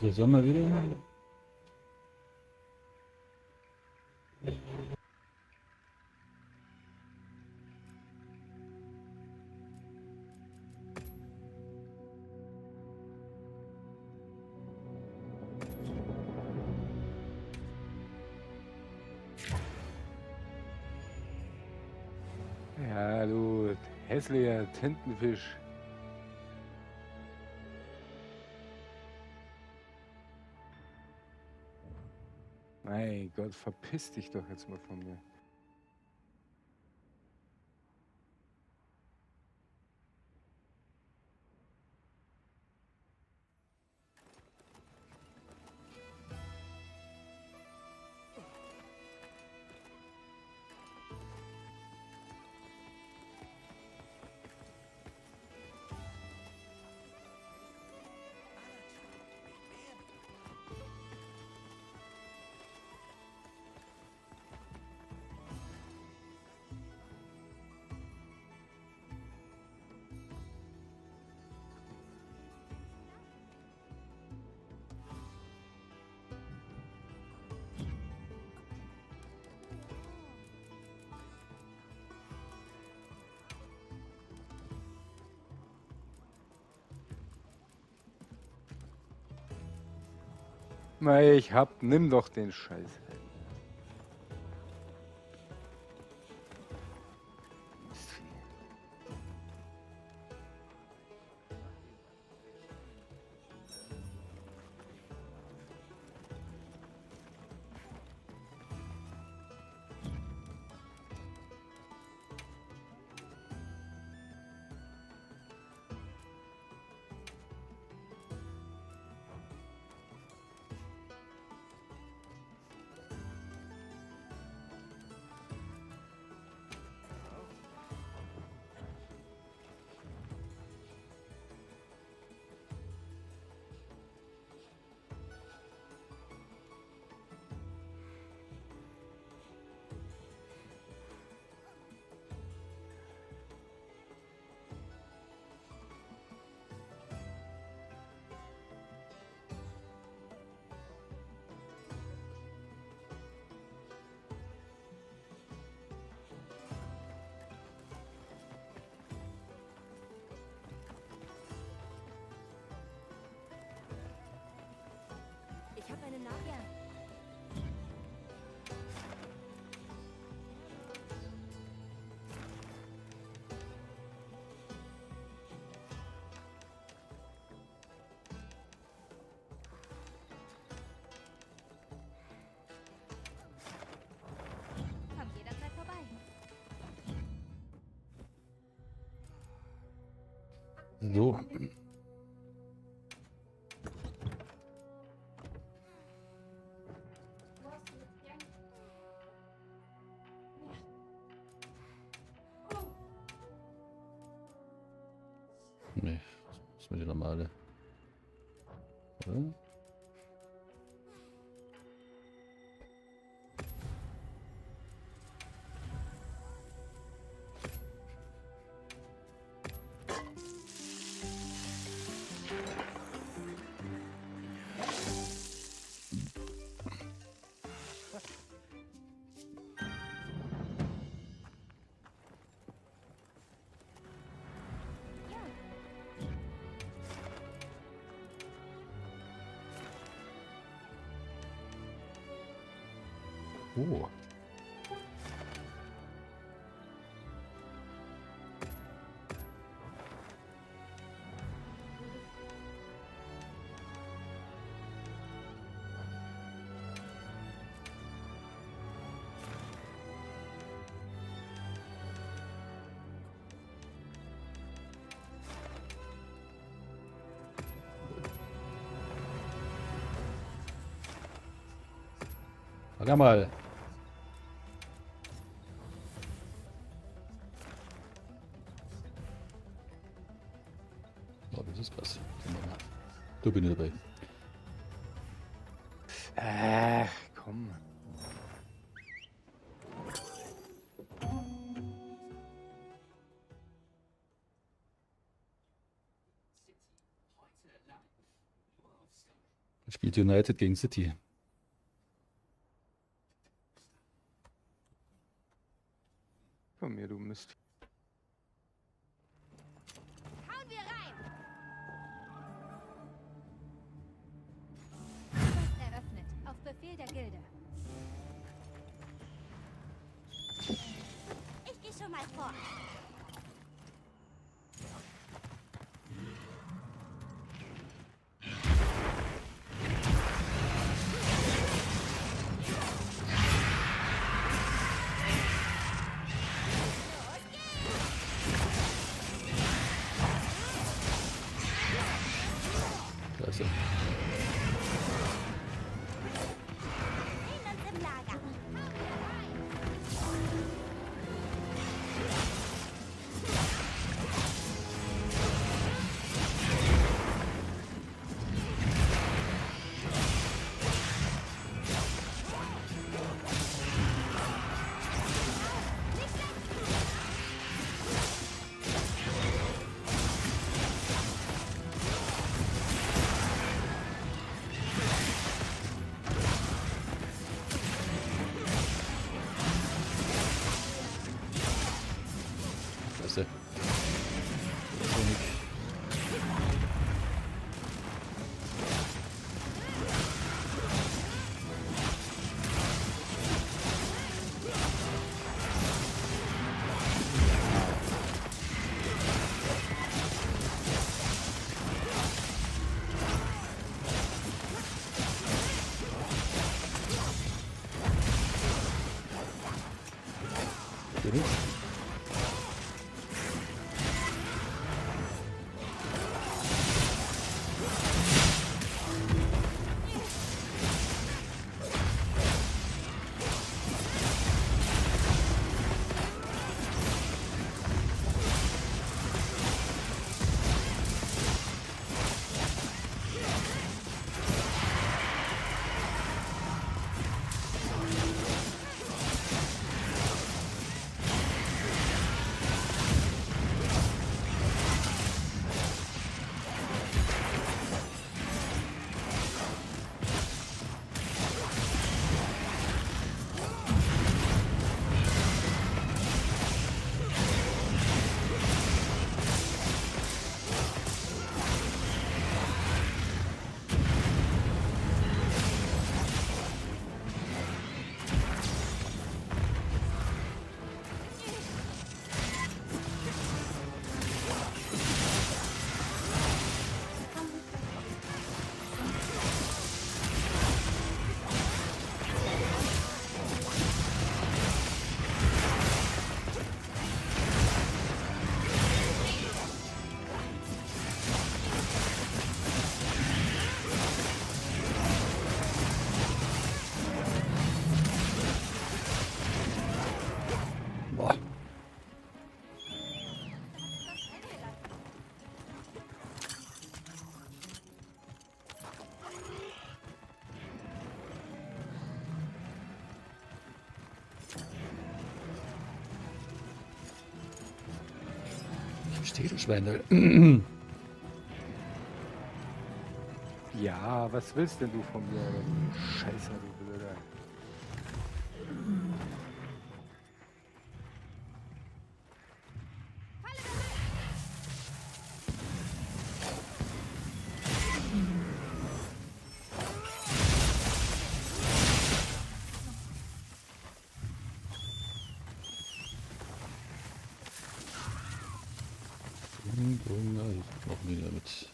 Der Sommer wieder. Ja, du hässlicher Tintenfisch. Mein Gott, verpiss dich doch jetzt mal von mir. Mei, ich hab, nimm doch den Scheiß. Mistvieh. Ich habe eine Nachricht. Komm jederzeit vorbei. So. Nee, das ist mir die normale. Oder? Ja. Oh. Sag mal. Oh, das ist krass. Da bin ich dabei. Ach, komm. Spielt United gegen City. Von mir, du Mist. Hauen wir rein! Quest eröffnet. Auf Befehl der Gilde. Ich gehe schon mal vor. Scheiße. Sehen uns im Lager. Hauen wir rein! Scheiße. Sonic. Geht nicht? Boah. Ich verstehe das Schweine. Ja, was willst denn du von mir, du Scheiße, du Blöder? Noch wieder mit.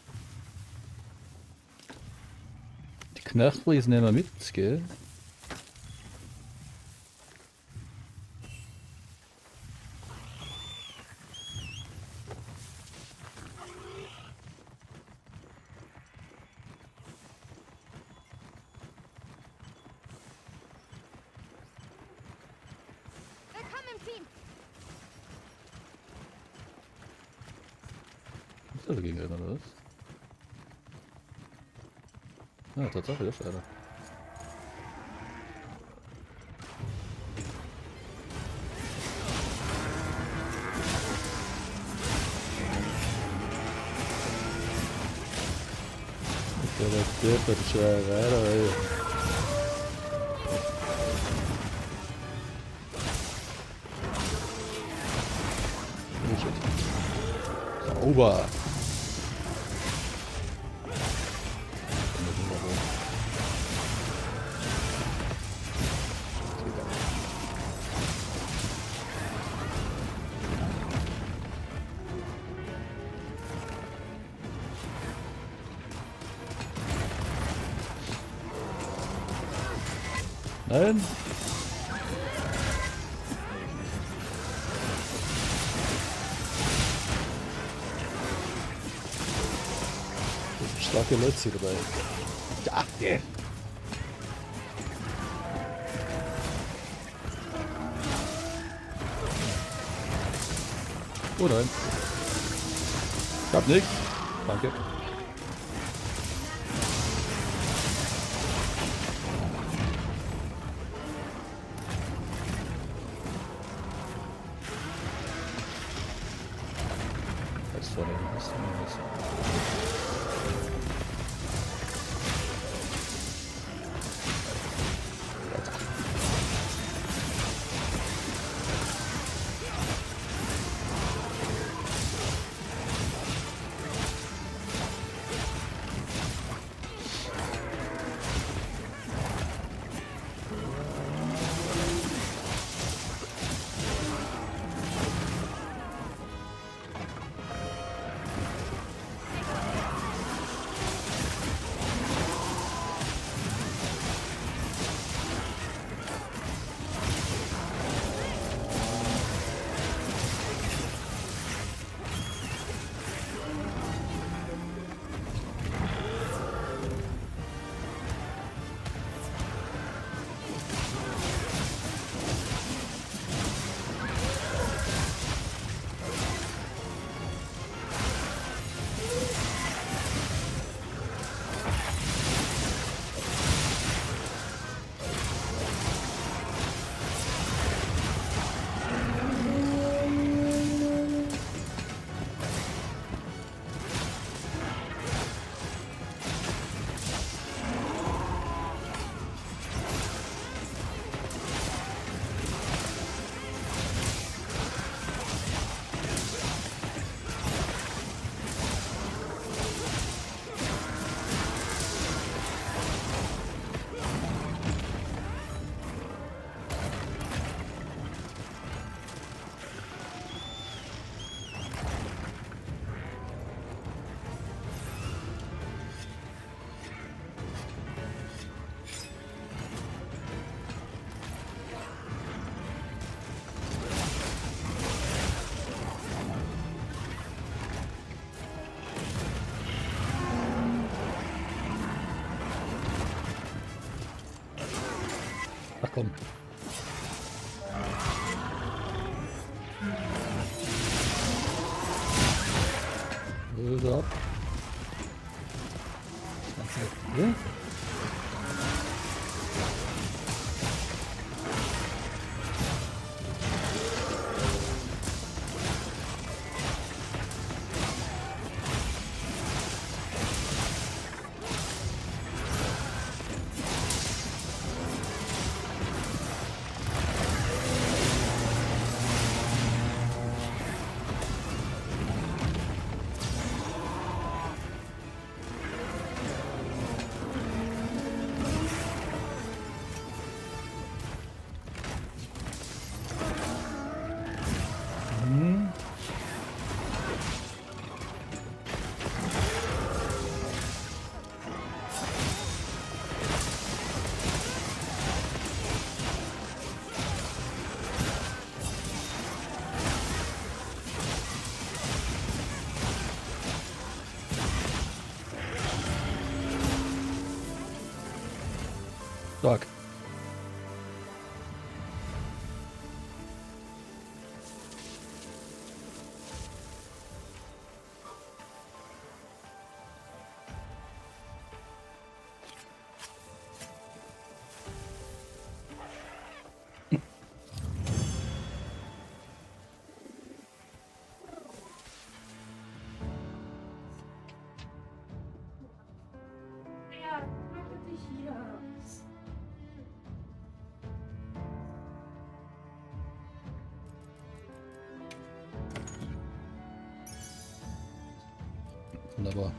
Die Knöchel nehmen wir mit, gell? Willkommen im Team. Ist da dagegen einer, oder was? Ah, Tatsache, da ist einer. Der Schwerer. Oh shit. Sauber. Nein. Das sind starke Leute hier dabei. Ja. Yeah. Oh nein. Ich hab nichts. Danke. Was vorne? Was denn was? Ach komm. Ab. Ja? Stark. Aber.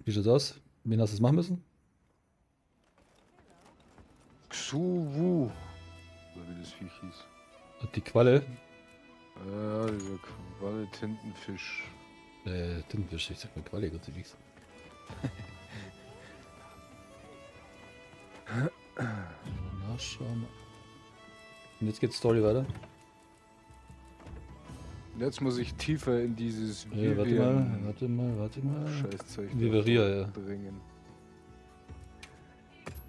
Wie schaut's aus? Wen hast du es machen müssen? Xuwu. Oder wie das Viech hieß. Und die Qualle. Ja, dieser Qualle Tintenfisch. Tintenfisch, ich sag mal Qualle, Gott sei Dank. Nachschauen. Und jetzt geht die Story weiter. Und jetzt muss ich tiefer in dieses Ja, warte mal, warte mal, warte mal. Scheißzeug da Viveria, ja. dringen.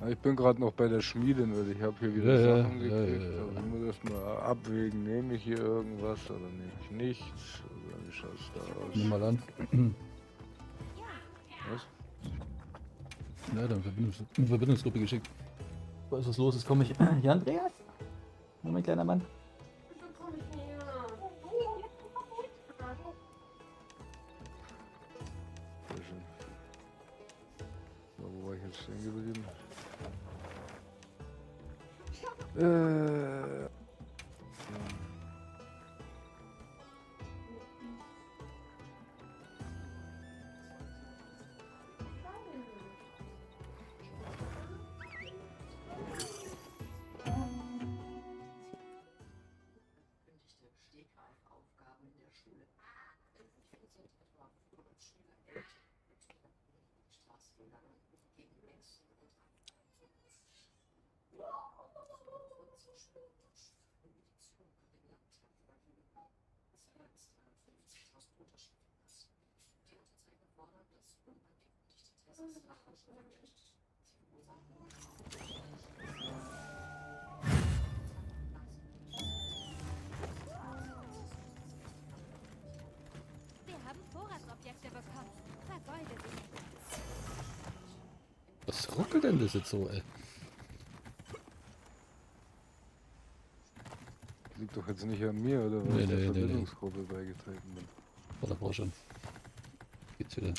Ja, ich bin gerade noch bei der Schmiedin, weil ich habe hier wieder Ja, ja, Sachen ja, gekriegt. ja, ja. Aber ich muss erst mal abwägen, nehme ich hier irgendwas oder nehme ich nichts? Oder wie schaut's da aus? Nimm mal an. Was? Ja, dann Verbindungsgruppe geschickt. Weiß, was los ist, komme ich. Ja, Andreas? Mein kleiner Mann. Sehr schön. So, wo war ich jetzt stehen geblieben? Wir haben Vorratsobjekte bekommen. Vergeude sie nicht. Was ruckelt denn das jetzt so, ey? Liegt doch jetzt nicht an mir, oder? Weil Nee, ich der nee, nee, nee. Verbindungsgruppe beigetreten bin. War davor schon. Geht's wieder.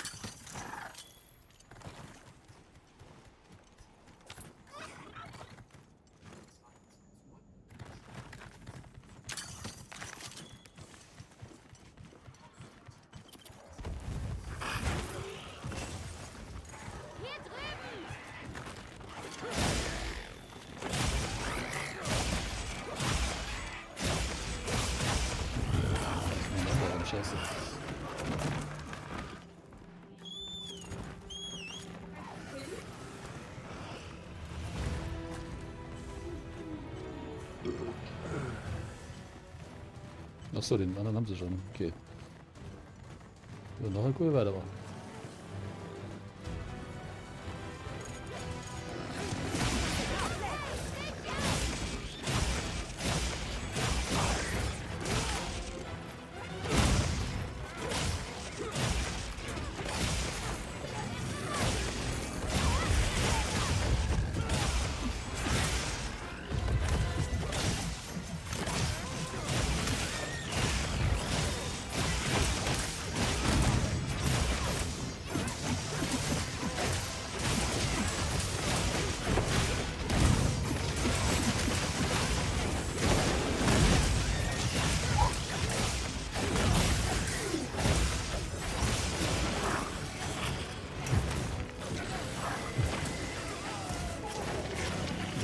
Hier drüben! Scheiße. Achso, den anderen haben sie schon. Okay. So, noch ein cooler weitermachen.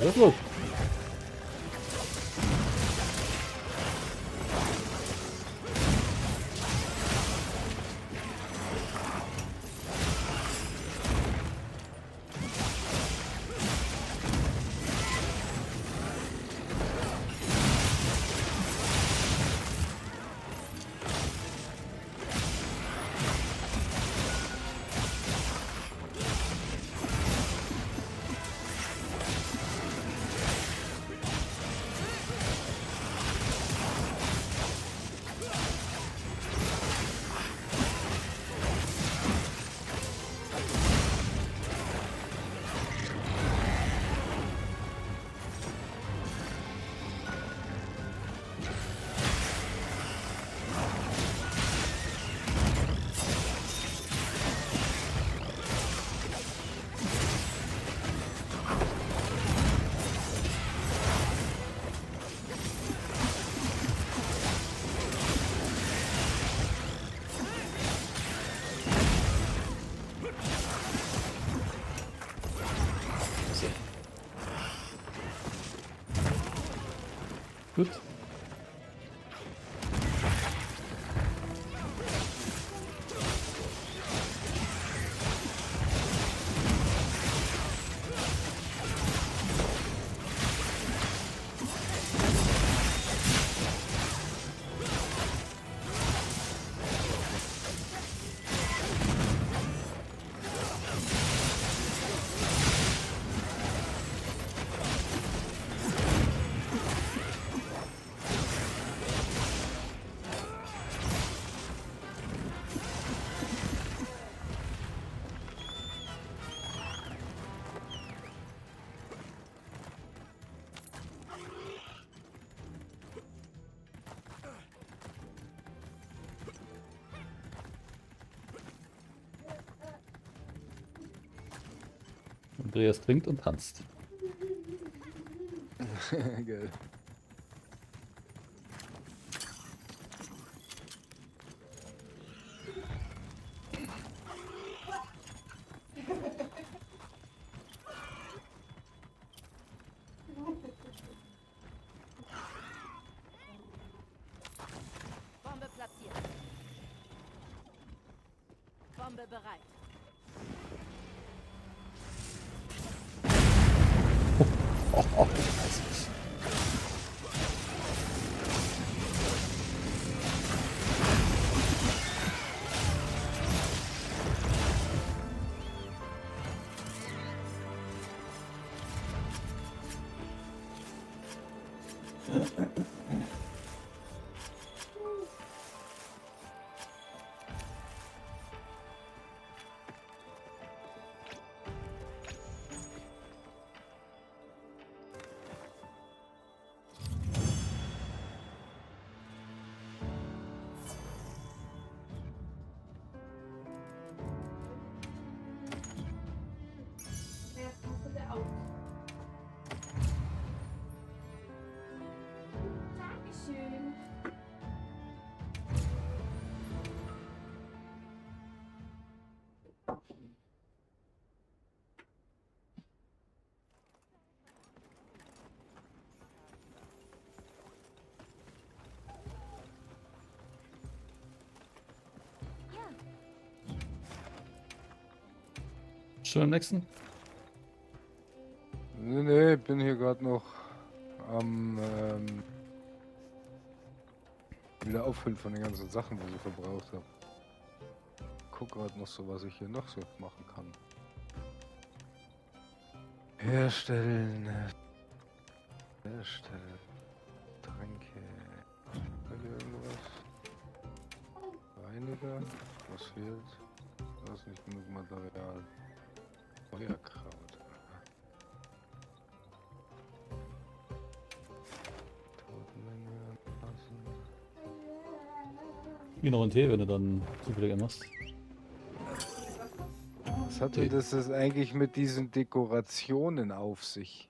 Was ist los? Gut. Andreas trinkt und tanzt. Geil. Bombe platziert. Bombe bereit. Ja, pass bitte auf. Dankeschön. Ja, Schon im nächsten? Nee, nee, ich bin hier gerade noch am wieder auffüllen von den ganzen Sachen, die ich verbraucht habe. Guck gerade noch so, was ich hier noch so machen kann. Herstellen. Herstellen. Tränke. Will hier irgendwas? Reiniger. Was fehlt? Da ist nicht genug Material. Feuerkraut. Totenmenge anpassen. Wie noch einen Tee, wenn du dann zufällig einen machst. Was hat denn das jetzt eigentlich mit diesen Dekorationen auf sich?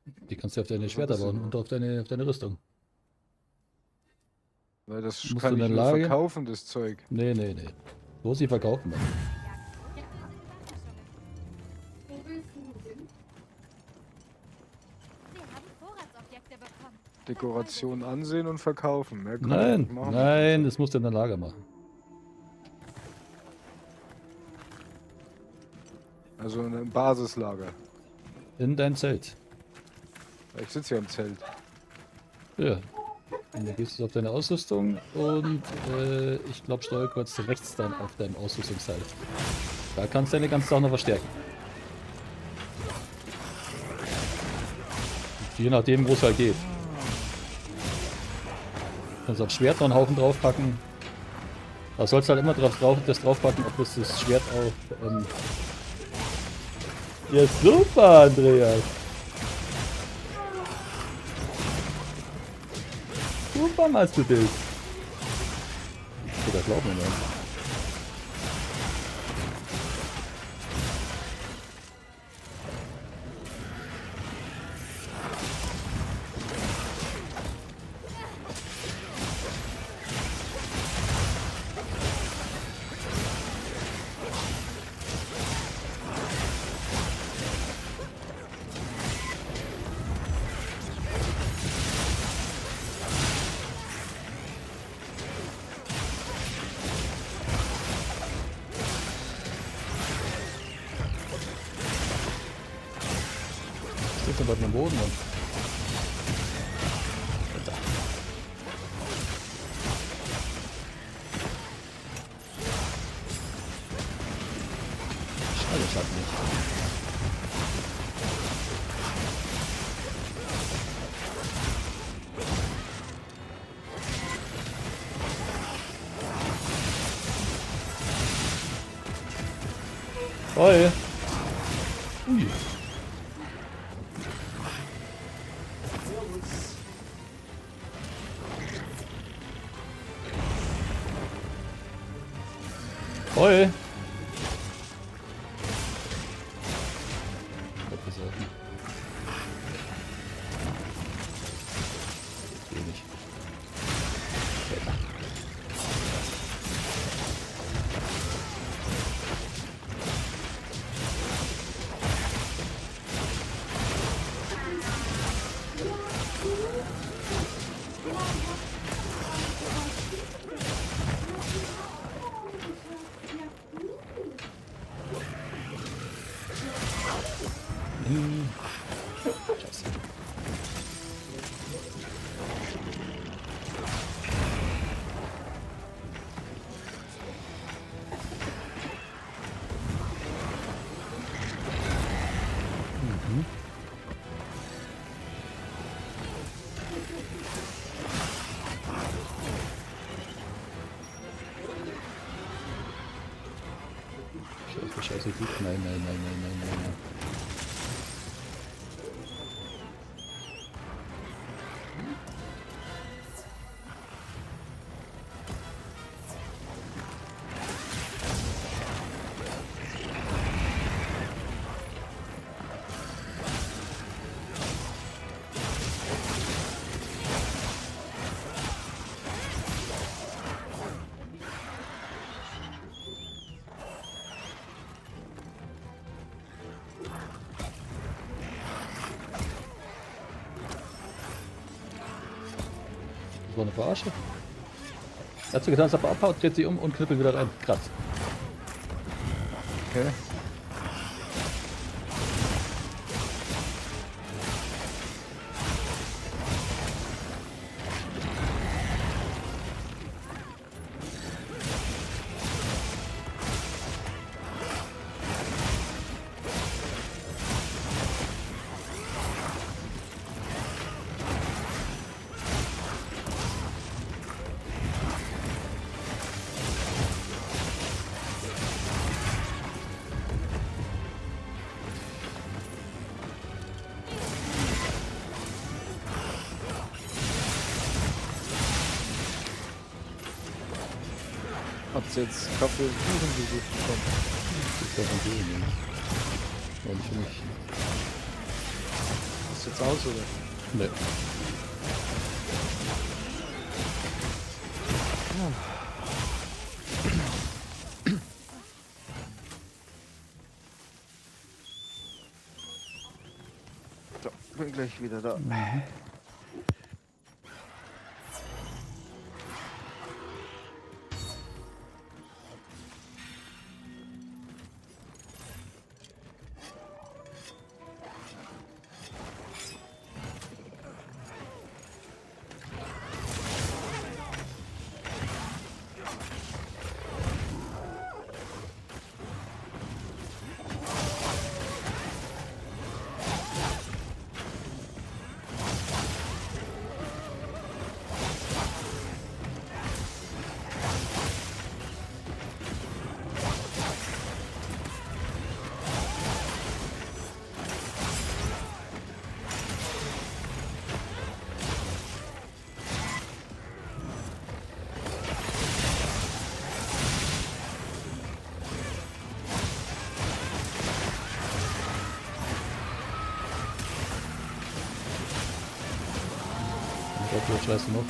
Die kannst du auf deine Was hat Schwerter das denn? bauen und auf deine Rüstung. Weil das Musst kann du ich in nur der Lage? verkaufen, das Zeug. Nee, nee, nee. Bloß sie verkaufen. Mann. Wo willst du hin? wir haben Vorratsobjekte bekommen. Dekoration ansehen und verkaufen. Mehr kann ich Nein, nicht machen. nein, das musst du in dein Lager machen. Also in einem Basislager. In dein Zelt. Ich sitze ja im Zelt. Ja. Und dann gehst du auf deine Ausrüstung und ich glaube Steuerkreuz rechts dann auf deinem Ausrüstungsteil. Da kannst du deine ganzen Sachen noch verstärken. Und je nachdem, wo es halt geht. Kannst aufs Schwert noch einen Haufen draufpacken. Da sollst du halt immer das draufpacken, ob das Schwert auch. Ja, super, Andreas! Super machst du das. Oder glaub mir mal. Steht schon bald am Boden, Mann. Alter. Schade, schadet nicht. Oi. Ui. Oi. Besoffen. Geht nicht. Weiter. Scheiße. Scheiße, Scheiße, gut. Nein, nein, nein, nein, nein, nein, nein. Das war eine Verarsche. Er hat so getan, als ob er abhaut, dreht sich um und knüppelt wieder rein. Krass. Okay. Habt ihr jetzt Kaffee und Kuchen gesucht bekommen? Ich glaube, man will nicht. War nicht für mich. Ist jetzt aus, oder? Nee. So, bin gleich wieder da. Ich glaube, scheiße noch.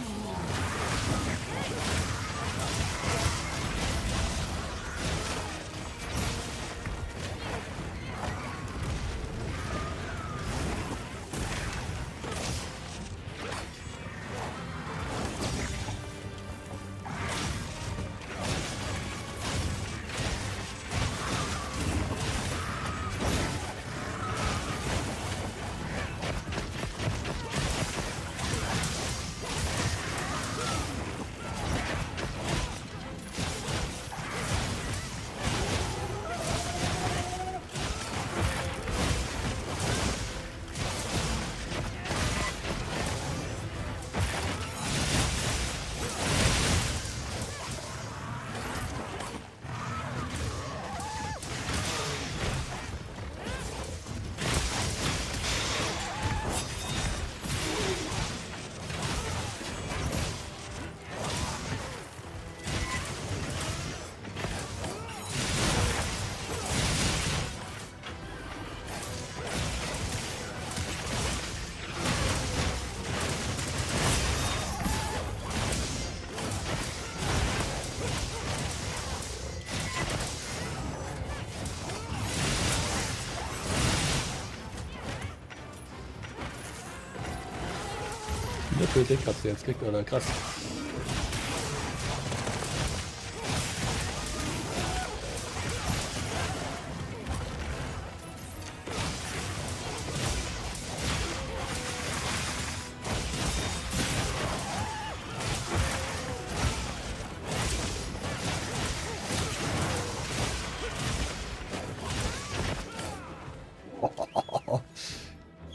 Knüppeldick hast du jetzt gekriegt, oder? Krass.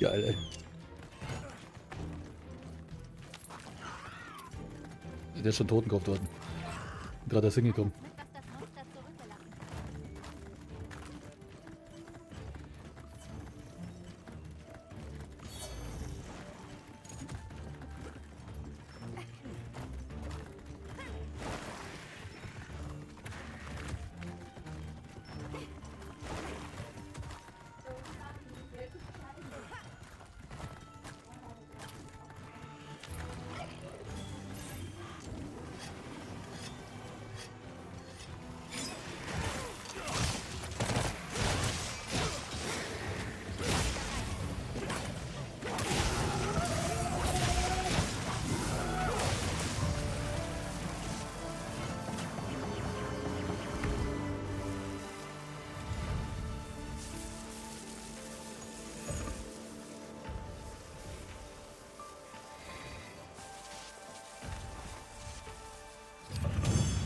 Geil, ey. Der ist schon Totenkopf dort. Gerade erst hingekommen. Mit, was das Monster zurückgelassen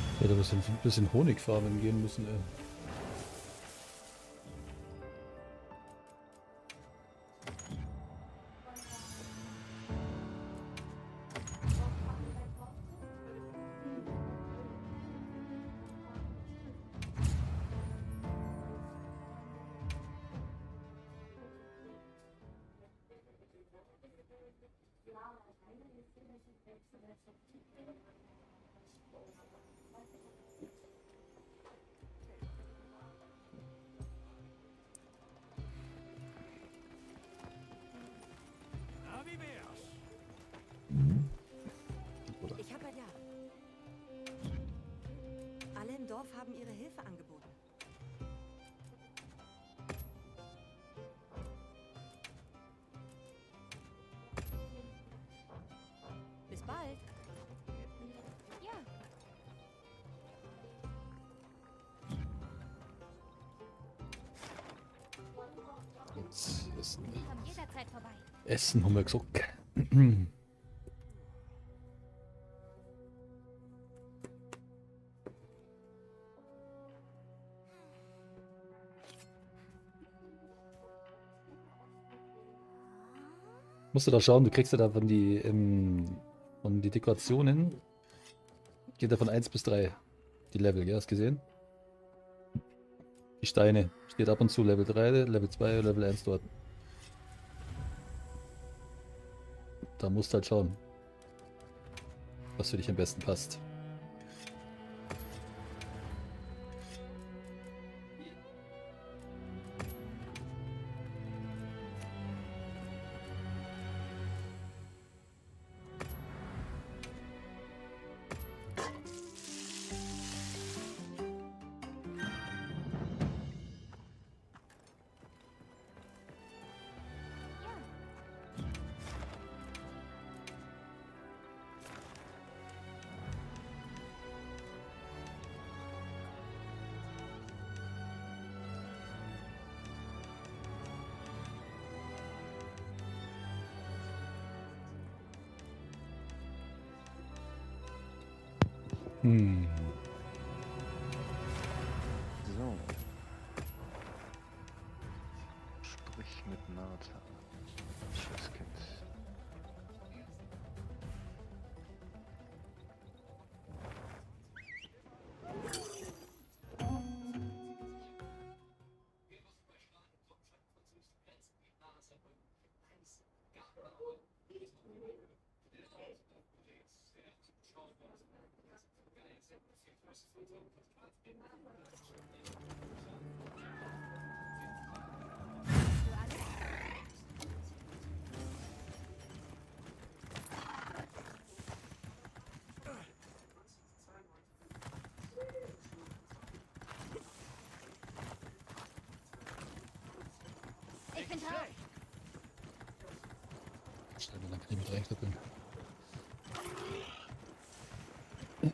hat. Ja, da müssen ein bisschen Honigfarben gehen müssen, ey. Oder? Ich habe ja. Alle im Dorf haben ihre Hilfe angeboten. Bis bald. Ja. Jetzt essen. Komm jederzeit vorbei. Essen haben wir gesagt. Musst du da schauen, du kriegst ja da von die Dekorationen, geht da von 1 bis 3 die Level, gell? Hast du gesehen? Die Steine, steht ab und zu Level 3, Level 2, Level 1 dort. Da musst du halt schauen, was für dich am besten passt. So. Sprich mit Nathan. Schutzkind. Ich bin drauf. Schnell, dann kann ich mit reinknüppeln. Oh,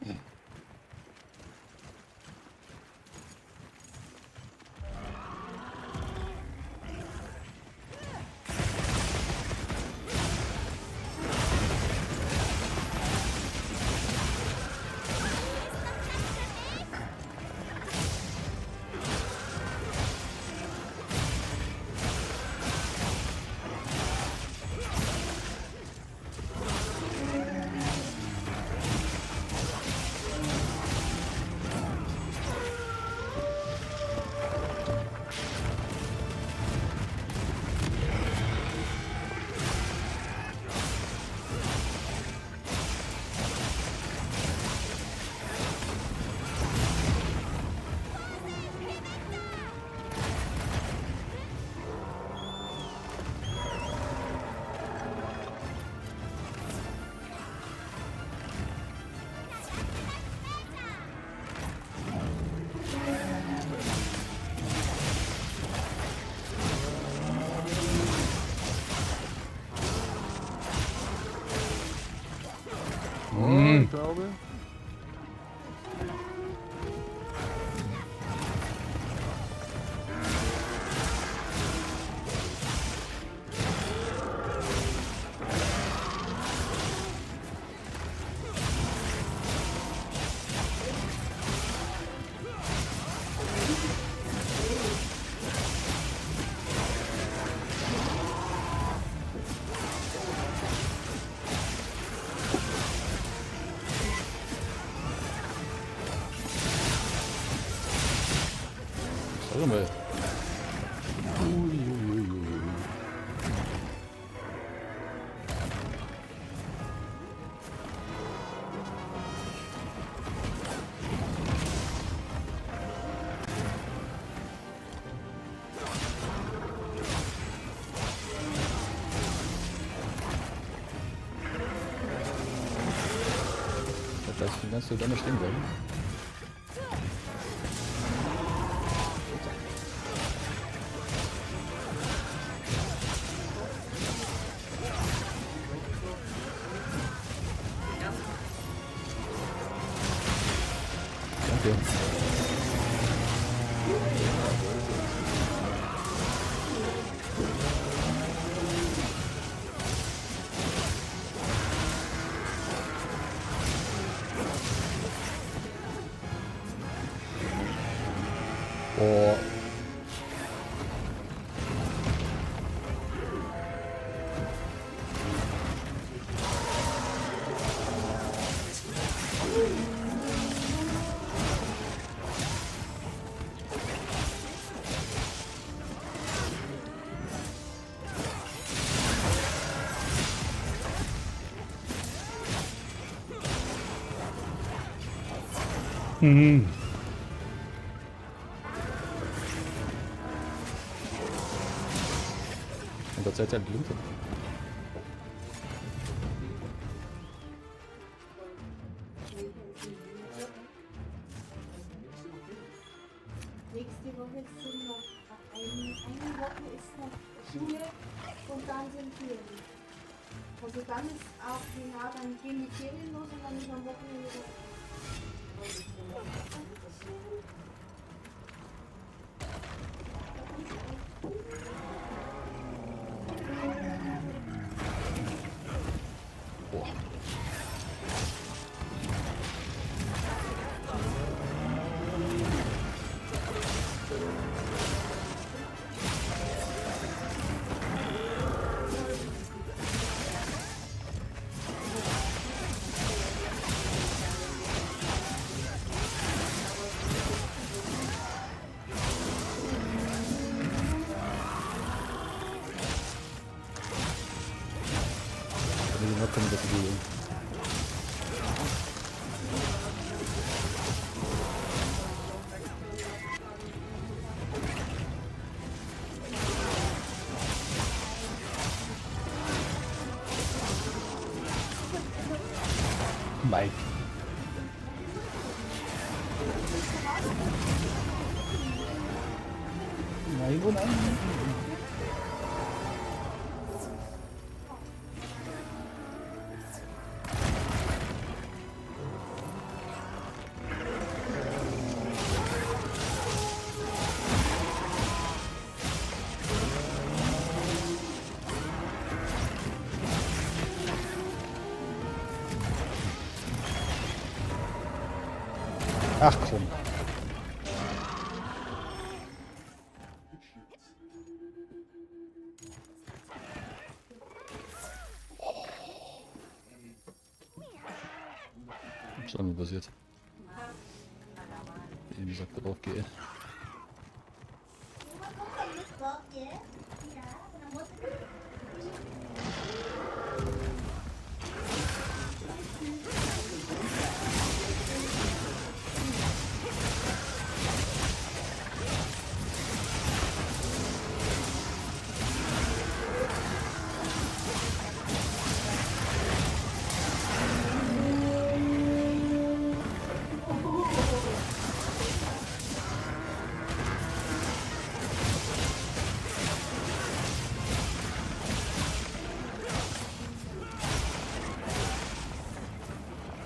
ich glaube. Sag mal. Uiuiuiui. Da lass ich die ganze Zeit stehen bleiben. Danke. Boah. Mhm. Und Gott sei Dank Lunte. Nächste Woche sind noch eine Woche ist noch Schule und dann sind Ferien. Also dann ist auch, ja, dann gehen die Ferien los und dann ist am Wochenende wieder. Boah. Kann ich noch kommen, dass ich die Mike. Nein, oh nein. Ach komm. Oh. Schauen wir, was passiert. Eben sagt drauf gehe.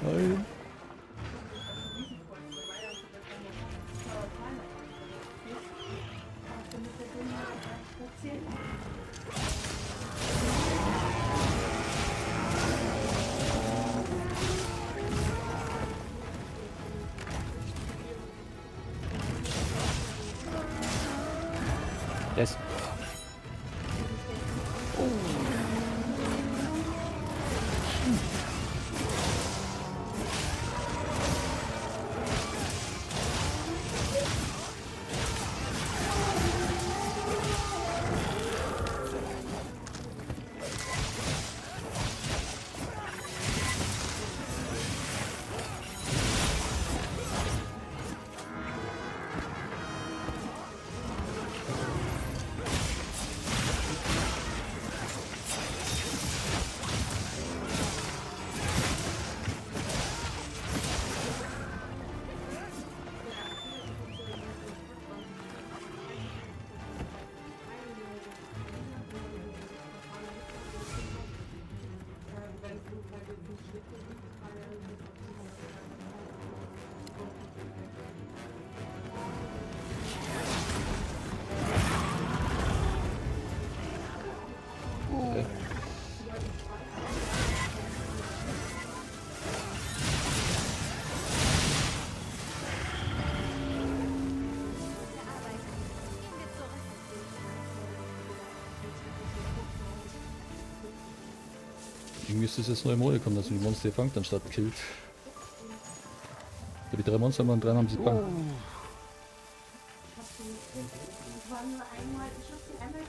Nein. Yes. Okay. Gute Arbeit. Gehen wir zurück. Irgendwie ist das jetzt neue Mode gekommen, dass man die Monster hier fangt, anstatt killt. Ja, die drei Monster haben und drei haben sie gefangen. Ich war nur einmal, ich hab sie einmal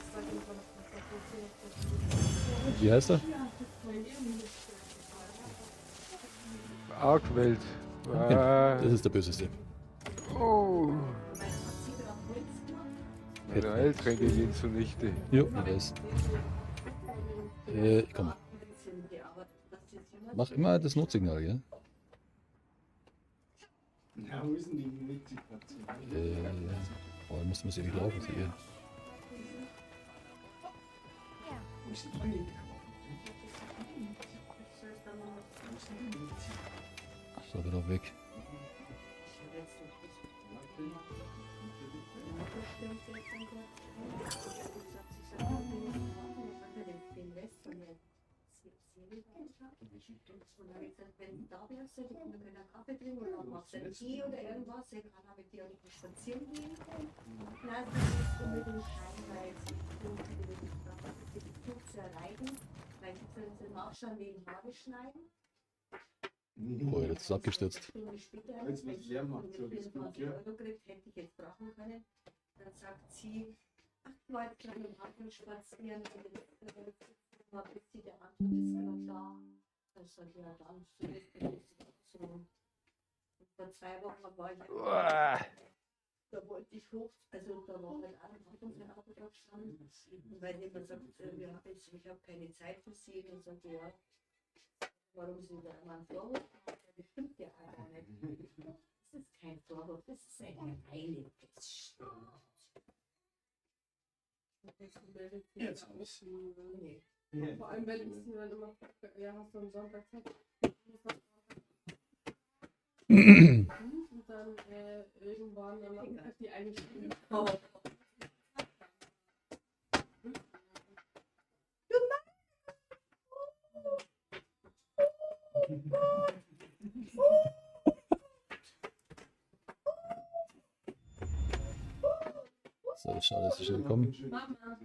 Wie heißt er? Arkwelt. Genau. Das ist der böseste. Oh. Meine Heiltränke gehen zunichte. Jo, ich weiß. Ich komme. Mach immer das Notsignal, gell? Ja, wo ist denn die Medikation? Oh, da müssen wir ewig laufen, sie hier. Ja, Wo ist denn die Medikation? Wo ist denn die Medizin? So, wieder weg. Wenn du da wärst, hätte ich mir können Kaffee trinken oder machst einen Tee oder irgendwas. Ich kann auch mit dir nicht spazieren gehen. Nein, das ist unbedingt heim, weil es ist zu erreichen. Weil ich soll jetzt nachschauen wegen Haare schneiden. Boah, jetzt ist abgestürzt. Stunde später, Weil's was leer macht, so ist gut, 24 ja. Euro gekriegt, hätte ich jetzt brauchen können. Dann sagt sie, ach, ich war jetzt gerade im Garten spazieren und jetzt mal bis sie der Antwort ist gerade da. Dann sag ich, ja, dann so. Und vor 2 Wochen war ich Uah. da wollte ich hoch, also da war halt auch ein Auto drauf gestanden. Und weil jemand sagt, wir haben jetzt, ich habe keine Zeit für sie, dann sagt ich, ja, warum sind da immer ein Vorwurf? Das stimmt ja auch nicht. Das ist kein Vorwurf, das ist eine reine Feststellung. Jetzt hab ich's. Nee. Vor allem, wenn ich sie dann immer frage, ja, hast du am Sonntag Zeit? Und dann irgendwann am Nachmittag die eine Stunde. Oh. So, schade, dass ich schon gekommen. Mama,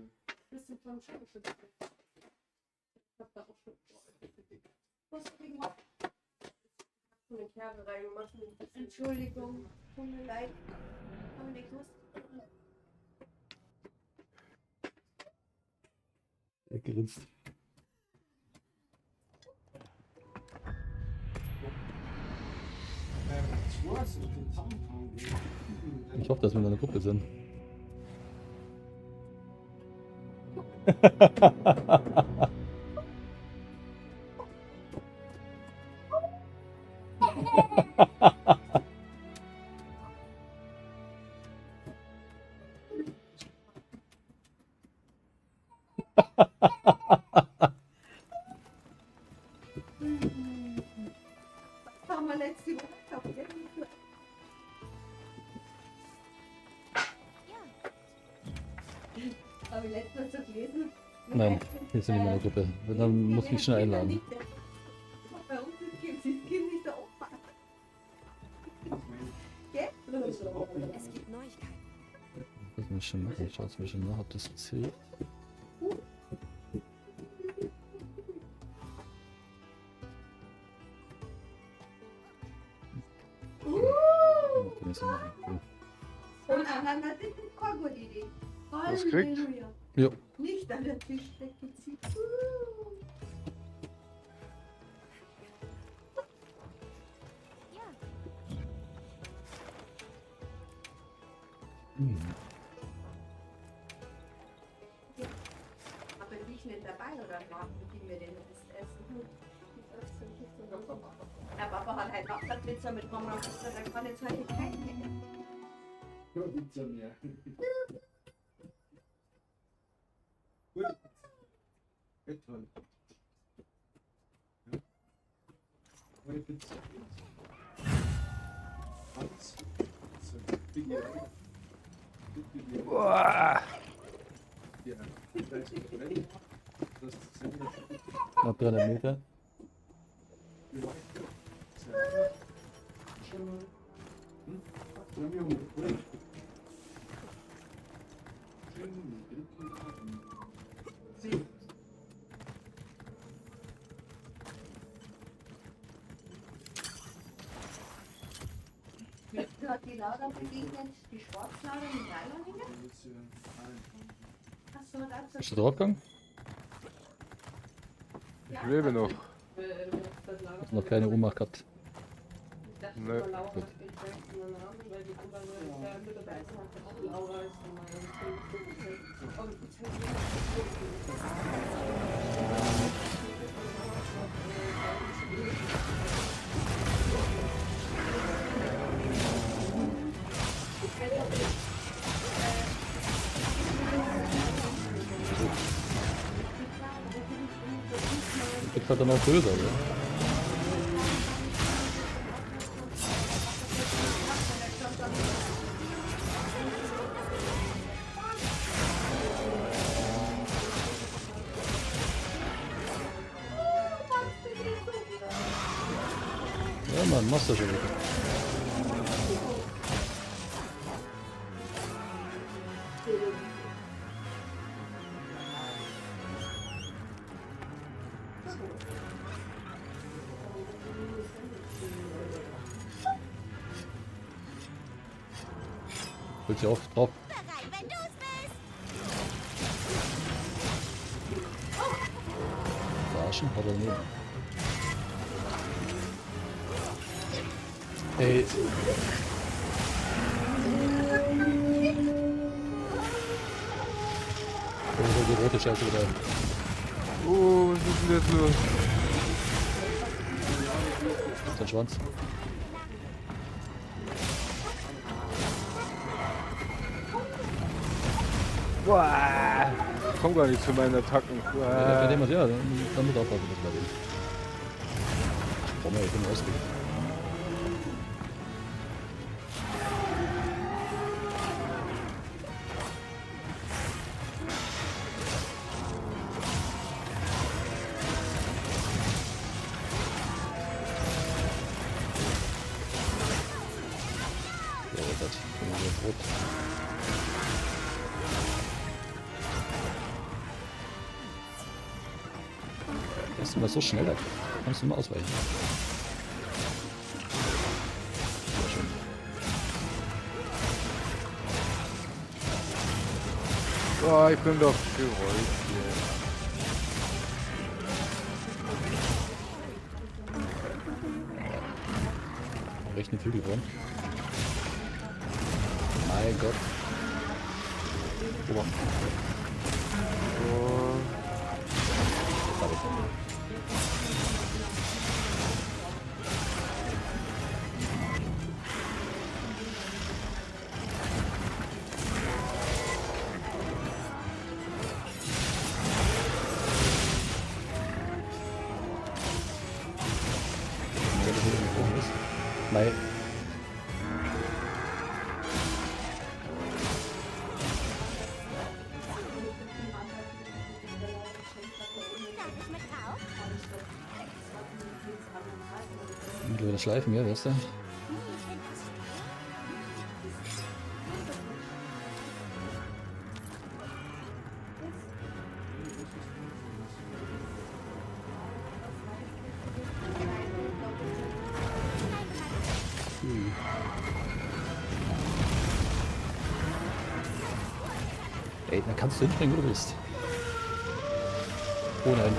bisschen vom Schuppen. Ich hab da auch schon. Was kriegen wir? Schon eine Kerbe reingemacht. Und ein bisschen Entschuldigung, tut mir leid. Hab ich nicht gewusst. Er grinst. Ich hoffe, dass wir in einer Gruppe sind. Haben wir letzte Woche gehabt, gell? Habe ich letztes Mal so gelesen. Nein, wir sind nicht in einer Gruppe. Wenn, dann muss ich mich schon einladen. Bei uns ist das Kind nicht der Opa. Gell? Es gibt Neuigkeiten. Das muss ich schon machen. Ich schaue es mir schon nach, ob das jetzt hilft. Okay, das machen. Cool. Und einander sind keine gute Idee. Was kriegt? Halleluja. Ja. Nicht an der Tischdecke ziehen. Ja. Hm. Aber dich nicht dabei oder machen die mir den Rest essen? Der Papa hat halt auch eine Pizza mit Mama und Pizza, da kann jetzt heute kein mehr. Ja, Pizza mehr. Gut. Geht dran. Ja. Meine Pizza. Eins, zwei, drei, vier, Boah. Ja, das ist das ist Knapp 300 Meter. Du hat die Laura begegnet, die Schwarzlaura mit Nylonhängen. Achso, dazu. Bist du draufgegangen? Ich lebe noch. Hast noch keine Ohnmacht gehabt. Ich dachte Nö. immer, Laura Gut. hat den stärksten Namen, weil die anderen Mitarbeiter hat auch Laura ist und mal Und Italiener. Gibt halt dann auch größer, oder? Ja, Mann, machst du schon wieder. Holt sie auf, drauf. Bereit, wenn du's bist. Verarschen? Hat er daneben. Ey. Oh, die rote Scheiße wieder. Oh, was ist denn jetzt los? Sein Schwanz. Boah. Ich komm gar nicht zu meinen Attacken. Ja, bei Boah. dem was, ja, dann muss aufpassen, dass bei dem. Ach komm, ey, ich bin ausgegangen. Ja, das bin ich wieder tot. Der ist immer so schnell, da kannst du immer ausweichen. Sehr schön. Oh, ich bin doch gerollt hier. Rechten Flügel drin. Mein Gott. Obacht. Oh. Jetzt hab ich. Mei. Mittlerweile schleifen, ja, weißt du? Ey, dann kannst du hinspringen, wo du willst. Oh nein.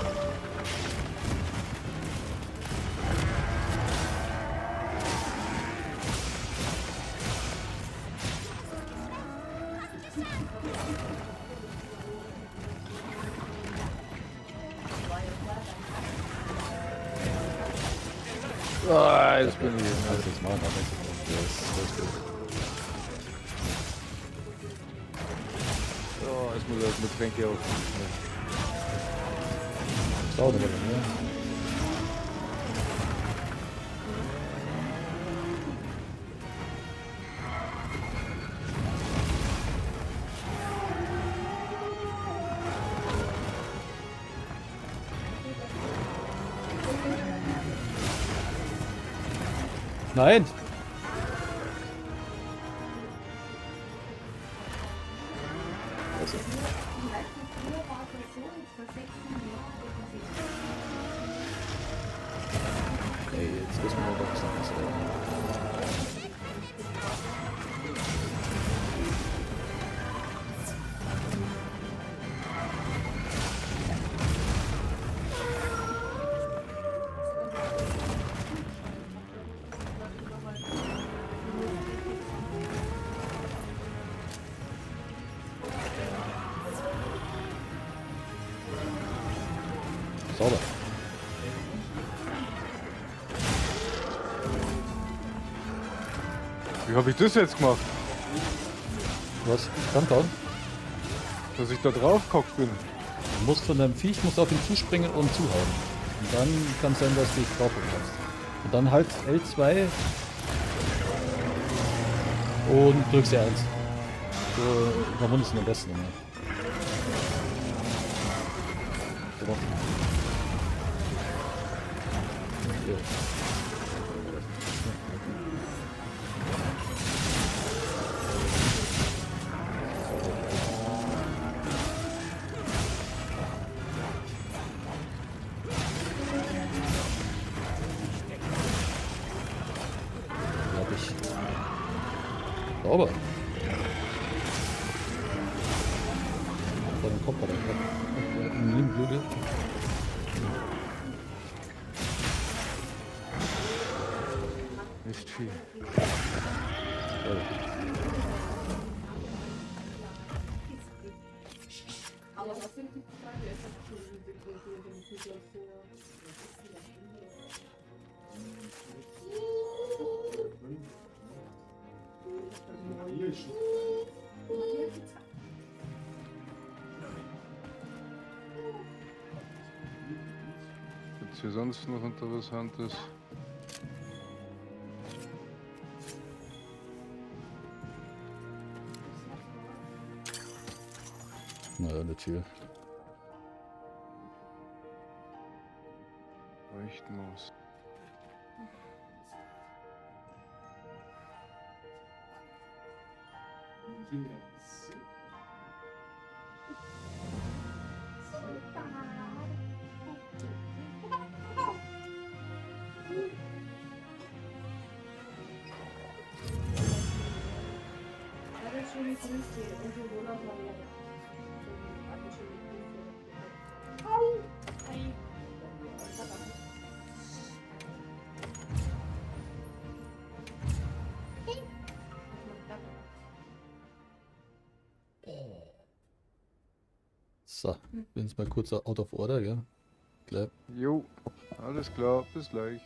Ah, jetzt bin ich. Also jetzt machen wir das. Das ist gut. Oh, jetzt muss ich erst mit Tränke aufnehmen. Das dauert aber dann, ne? Nein! Also. Ey, jetzt wissen wir doch, was noch ist. Sauber. Wie habe ich das jetzt gemacht? Was? Countdown? Dass ich da drauf gehockt bin. Du musst von deinem Viech musst auf ihn zuspringen und zuhauen. Und dann kann es sein, dass du dich draufholen kannst. Und dann halt L2 und drückst R1. So überwundest du ihn am besten immer. So. Jo. Glaub ich. Sauber. Vor dem Kopf hat er einen linken Flügel. Nicht viel. Aber was sind die Frage? Ich hab schon die Größe mit dem Flügel vor. Hier ist schon. Gibt's hier sonst noch Interessantes? Naja, nicht viel. Leuchtmoos. Grüße und den Roland haben wir schon schöne Grüße. Hi. So, bin jetzt mal kurz out of order, gell? Klar. Jo, alles klar, bis gleich.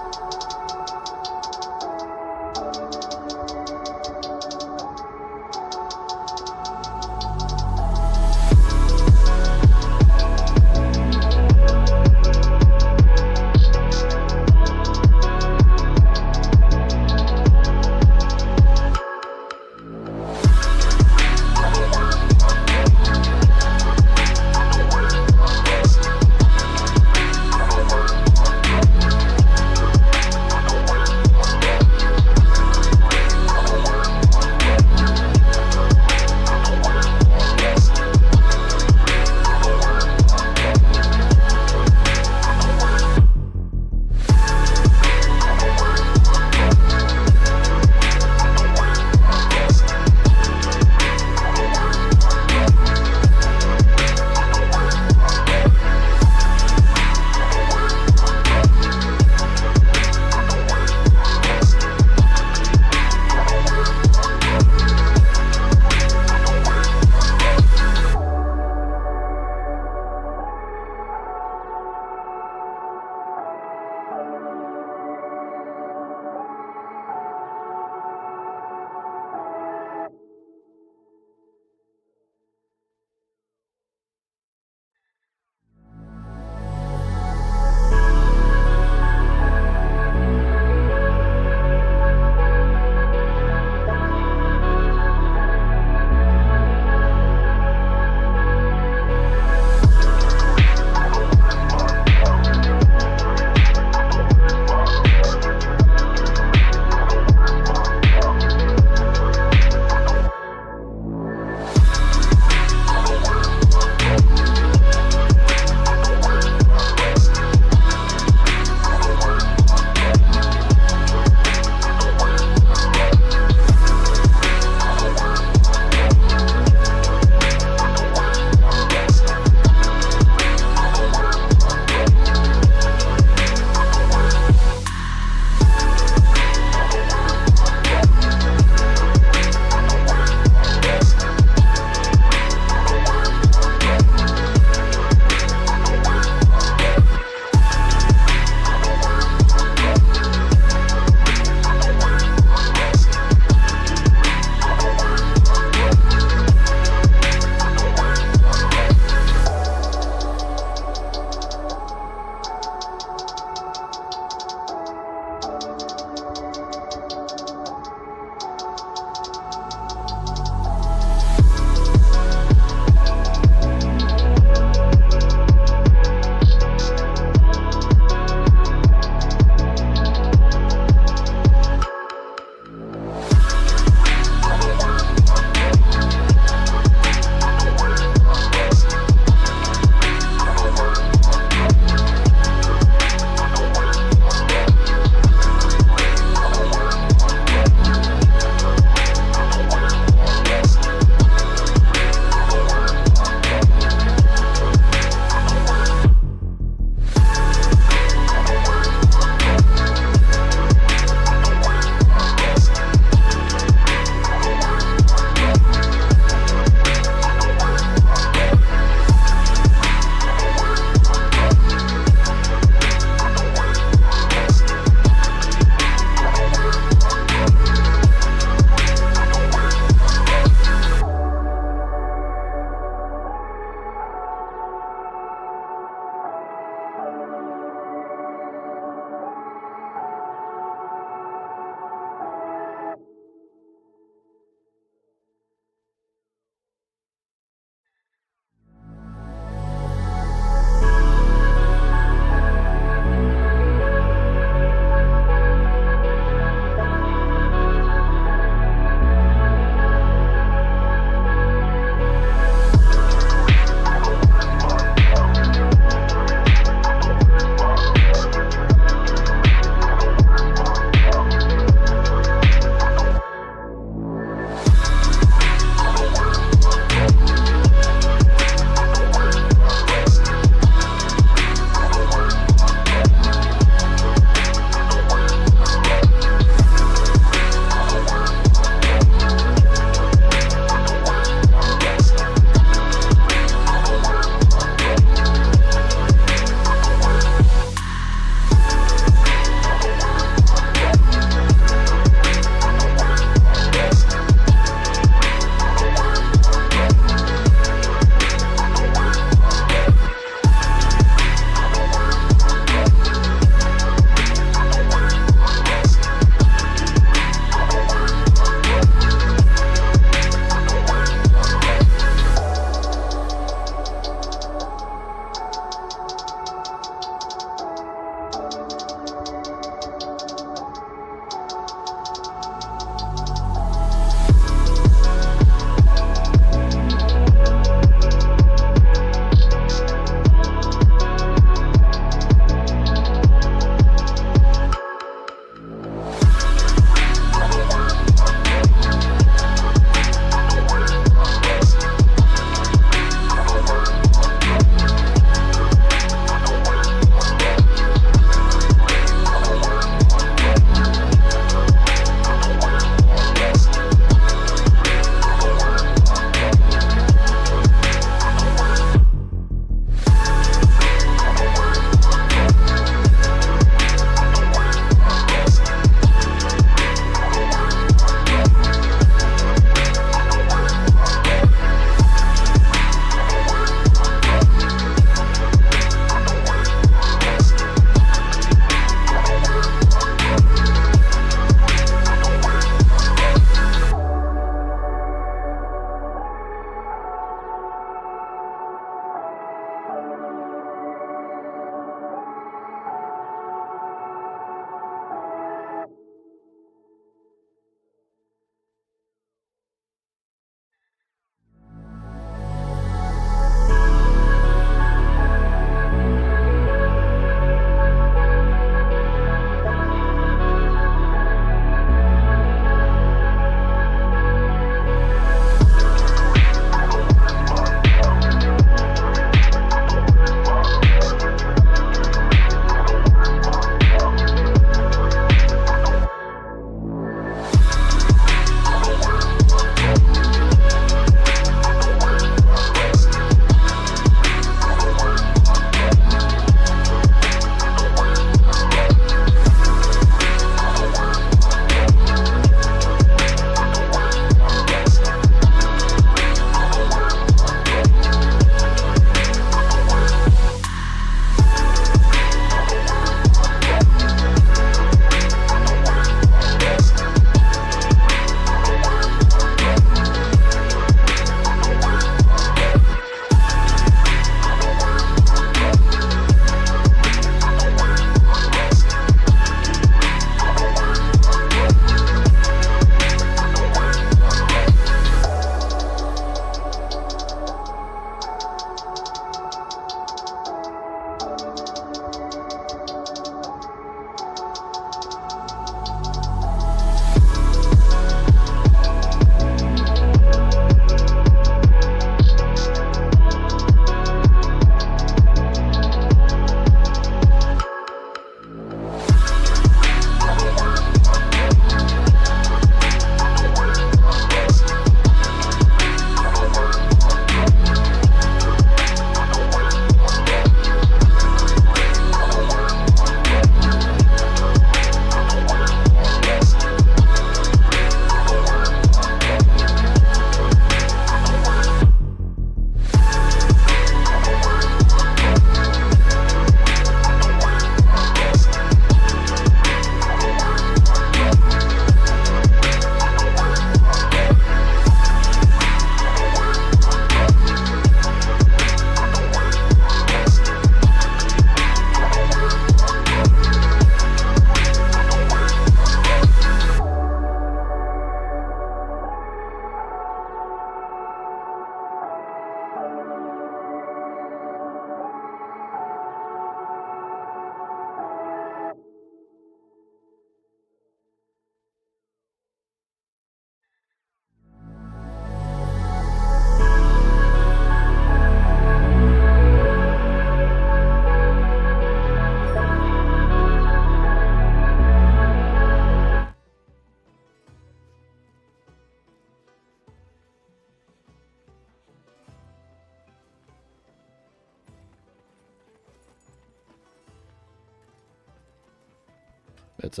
Jetzt.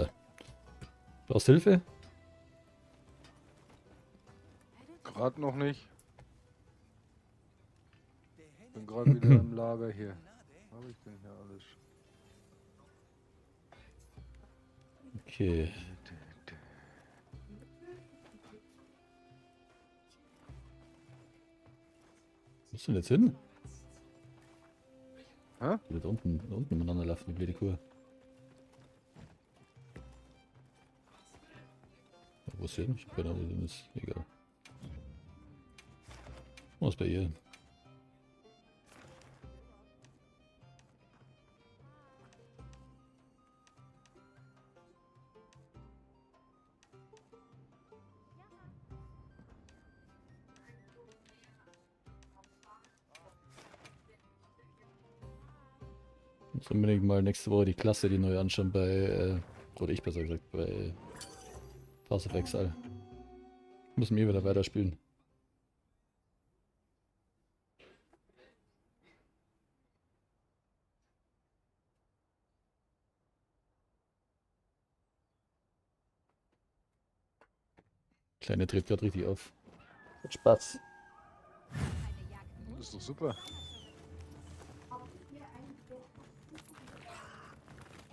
Brauchst du Hilfe? Gerade noch nicht. Bin gerade wieder im Lager hier. Was habe ich denn hier alles? Okay. Wo ist denn jetzt hin? Hä? Die wird da unten umeinander laufen, die blöde Kuh. Wo ist sie hin? Ich hab keine Ahnung, wo sie hin ist. Egal. Was ist bei ihr? Muss unbedingt mal nächste Woche die Klasse, die neu anschauen bei, oder ich besser gesagt, bei Path of Exile. Müssen wir wieder weiterspielen. Kleine dreht gerade richtig auf. Hat Spaß. Eine Jagd Das ist doch super.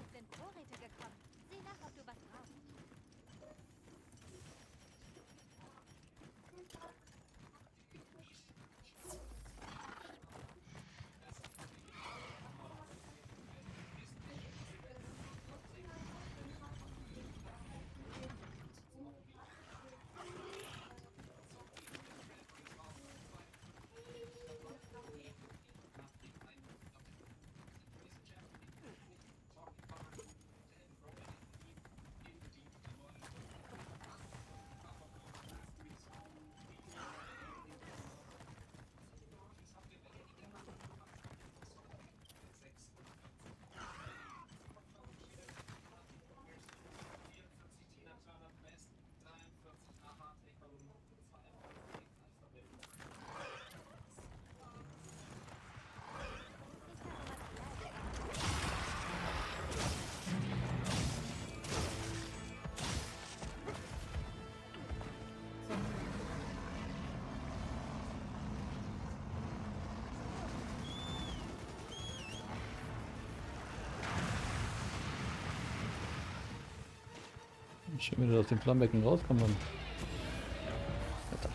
Es sind Vorräte gekommen. Sieh nach, ob du was brauchst. Schön, wenn du aus dem Flammbecken rauskommst. Dann. Alter.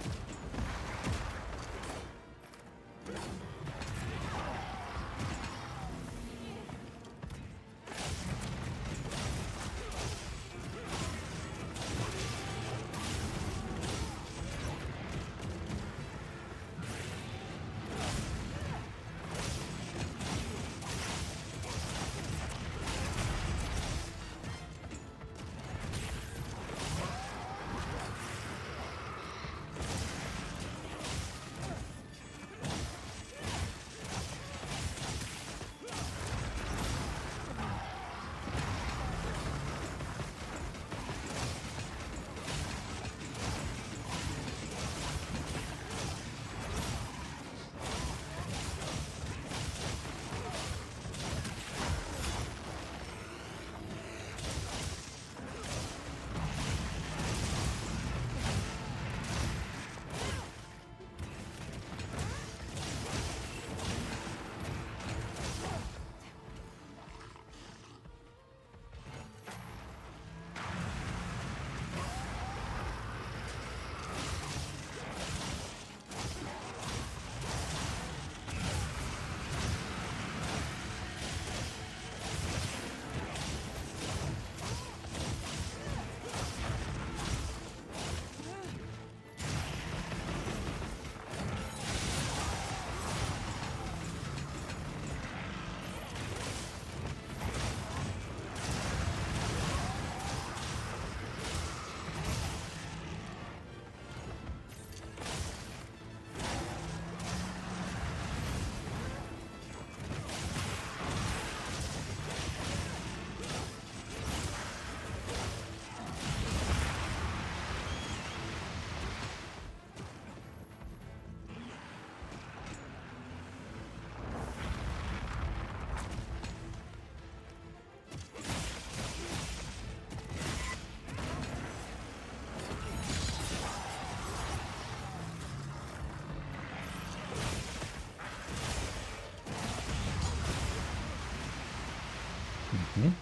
Hm?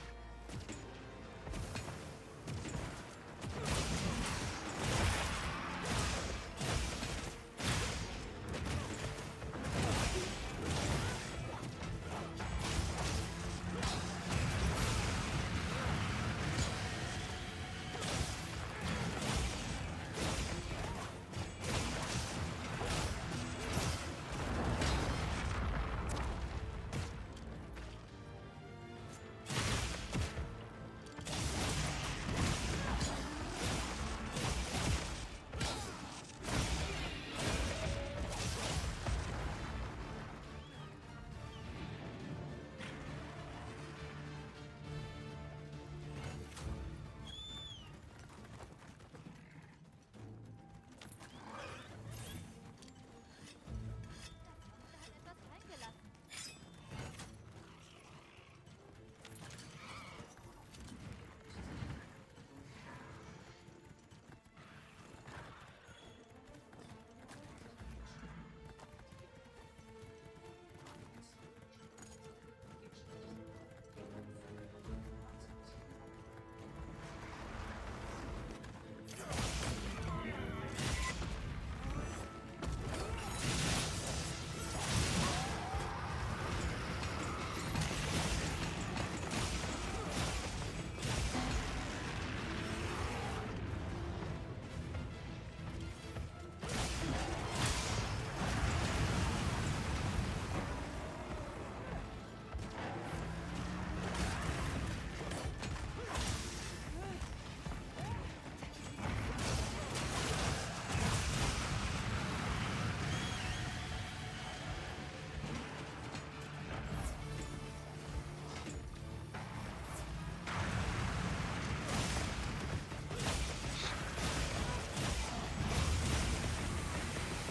Da hat etwas fallen gelassen.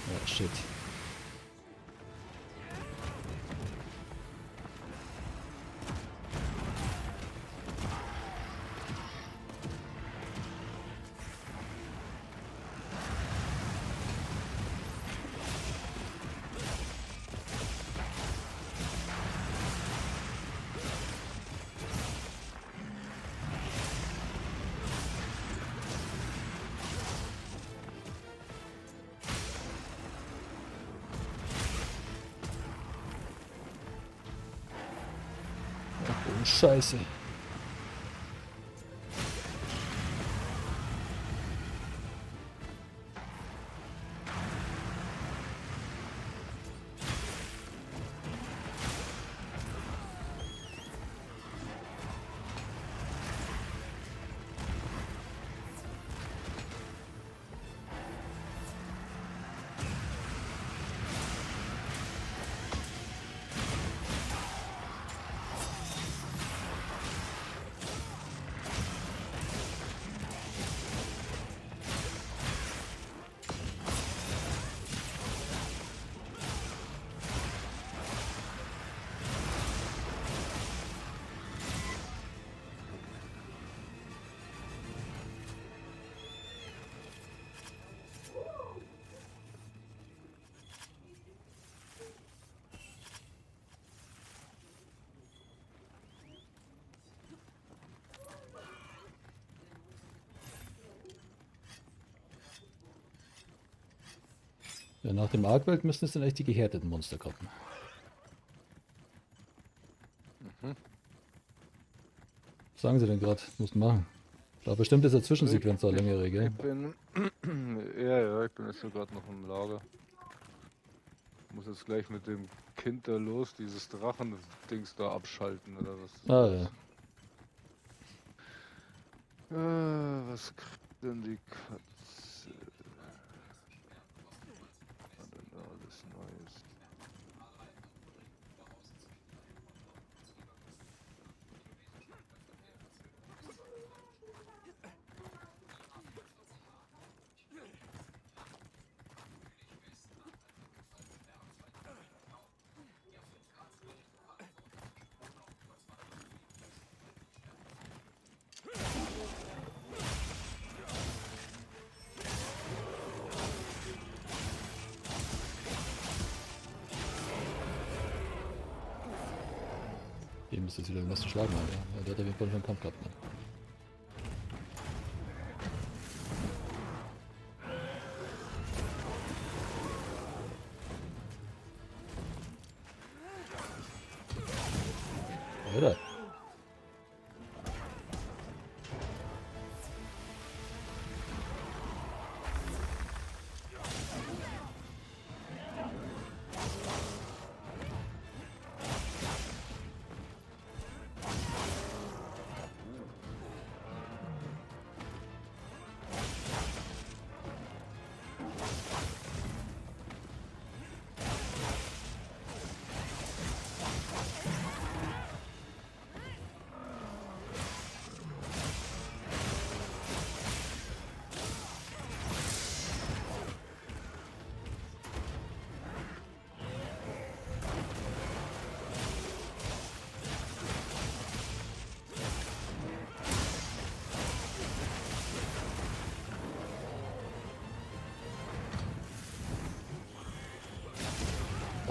Oh, shit. Oh, Scheiße. Ja, nach dem Arkwelt müssen es dann echt die gehärteten Monster kommen. Mhm. Was sagen sie denn gerade? Muss machen. Da bestimmt ist der Zwischensequenz auch längere, gell? Ich bin. Ja, ja, ich bin jetzt so gerade noch im Lager. Muss jetzt gleich mit dem Kind da los, dieses Drachendings da abschalten oder was. das Ah, ist. ja. Was kriegt denn die Katze? Was denn da alles Neues? Den müsste jetzt wieder was zu schlagen haben, ja. Ja, der hat auf jeden Fall schon einen Kampf gehabt, ne? Alter.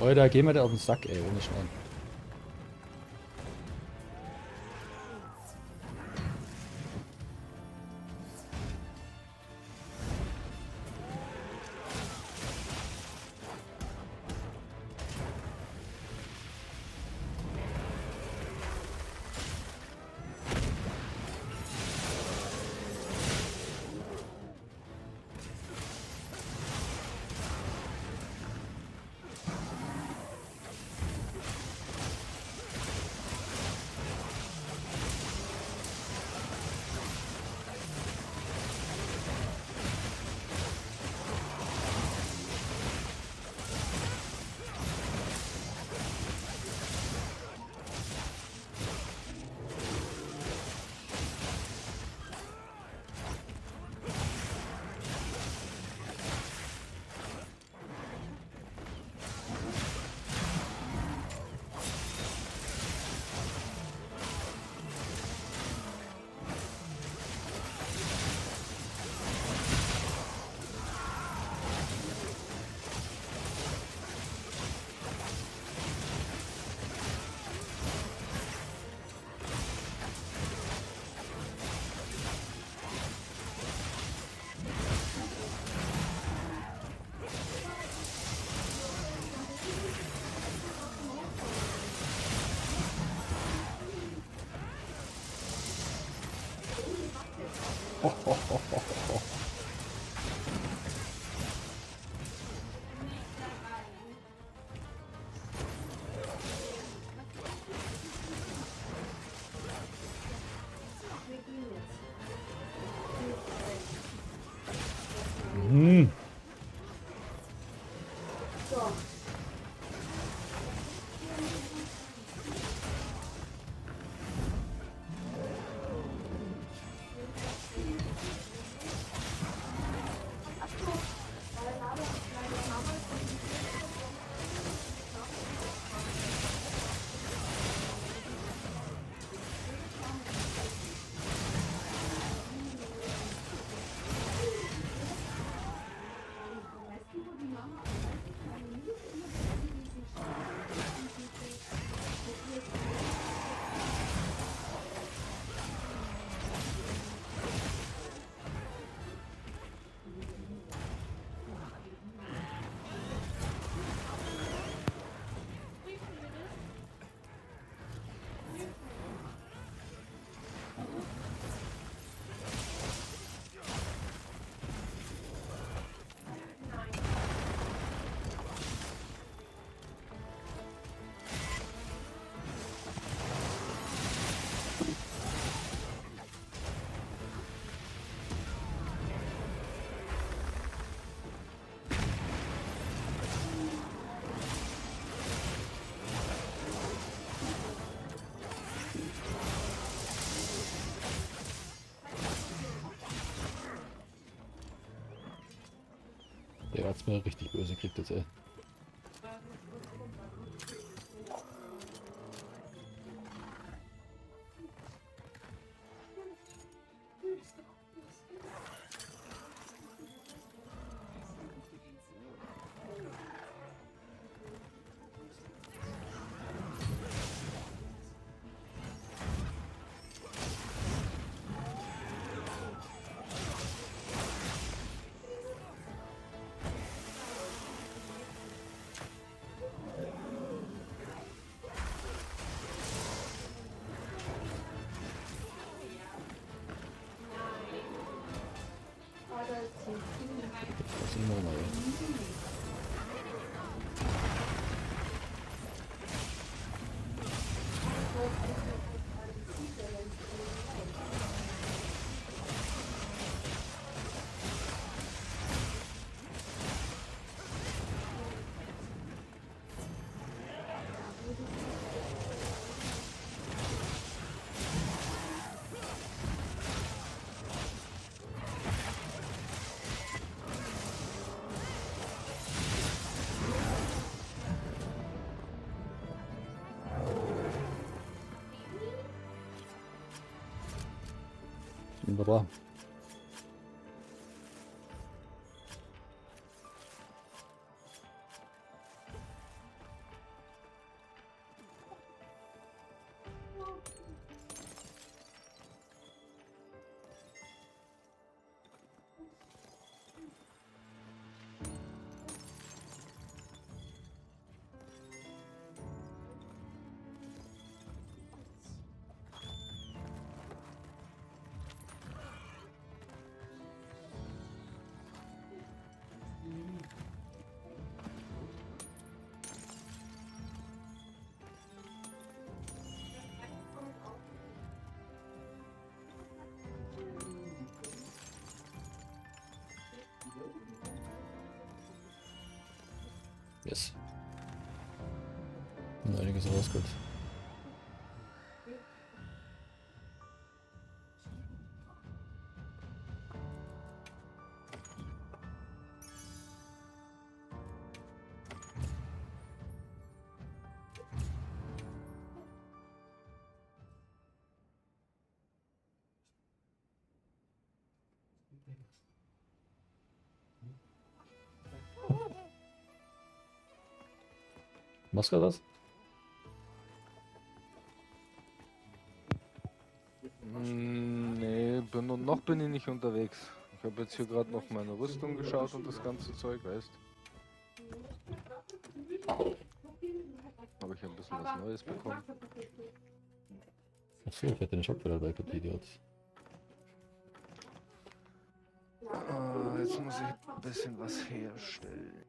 Alter, geh mir da auf den Sack, ey, ohne Schmarrn. Wir gehen jetzt. Mhm. So. Weißt du, wo die Mama am meisten meine Minute immer diesen Prüfen wir das? Prüfen wir das? Nein. Der hat's mir richtig böse gekriegt jetzt, ey. Wunderbar. Yes. Und einiges rausgeholt. Machst du grad was? Nee, noch bin ich nicht unterwegs. Ich habe jetzt hier gerade noch meine Rüstung geschaut und das ganze Zeug, weißt. Habe ich ein bisschen was Neues bekommen. Achso, ich hätte den Schockfehler dabei gehabt, Idiot. Ah, jetzt muss ich ein bisschen was herstellen.